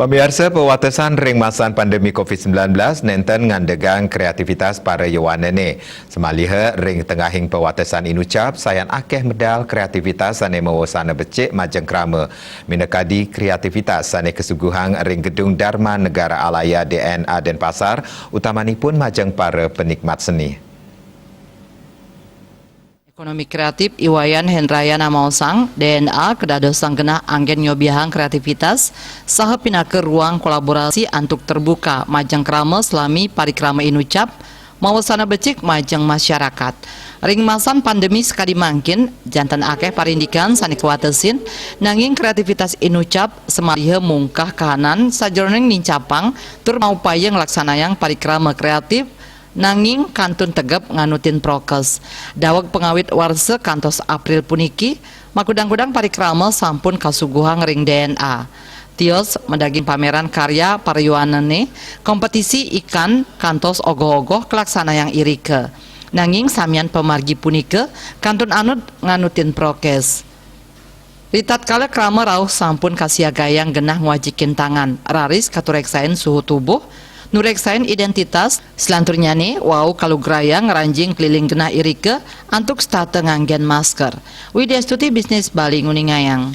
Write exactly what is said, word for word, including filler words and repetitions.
Pamiarsa, pewatesan ring masan pandemi covid sembilan belas nenten ngandegang kreativitas para yowanane. Semaliha ring tengahing pewatesan inucap, sayan akeh medal kreativitas sane mawasana becik majeng krama. Minakadi kreativitas sane kasuguhang ring Gedung Dharma Negara Alaya D N A Denpasar, utamanipun majeng para penikmat seni. Ekonomi kreatif I Wayan Hendrayana maosang, D N A kadadosang genah anggen nyobiahang kreativitas saha pinaka ruang kolaborasi antuk terbuka majeng krama salami parikrama inucap mawasana becik majeng masyarakat. Ring masan pandemi sakadi mangkin, janten akeh parindikan sane kawatesin, nanging kreativitas inucap samaliha mungkah kahanan sajeroning nincapang tur maupaya nglaksanayang parikrama kreatif nanging kantun tegep nganutin prokes. Daweg pangawit warsa kantos April puniki, makudang-kudang parikrama sampun kasuguhang ring D N A. Tios madaging pameran karya para yowanane, kompetisi ikan kantos ogoh-ogoh kalaksanayang irika. Nanging samian pamargi punika kantun anut nganutin prokes. Ritatkala krama rauh sampun kasiagayang genah ngwajikin tangan, raris katureksain suhu tubuh, nureksain identitas, salanturnyane wau kalugrayang ngranjing keliling genah irika antuk setata nganggen masker. Widya Stuti, Bisnis Bali, nguningayang.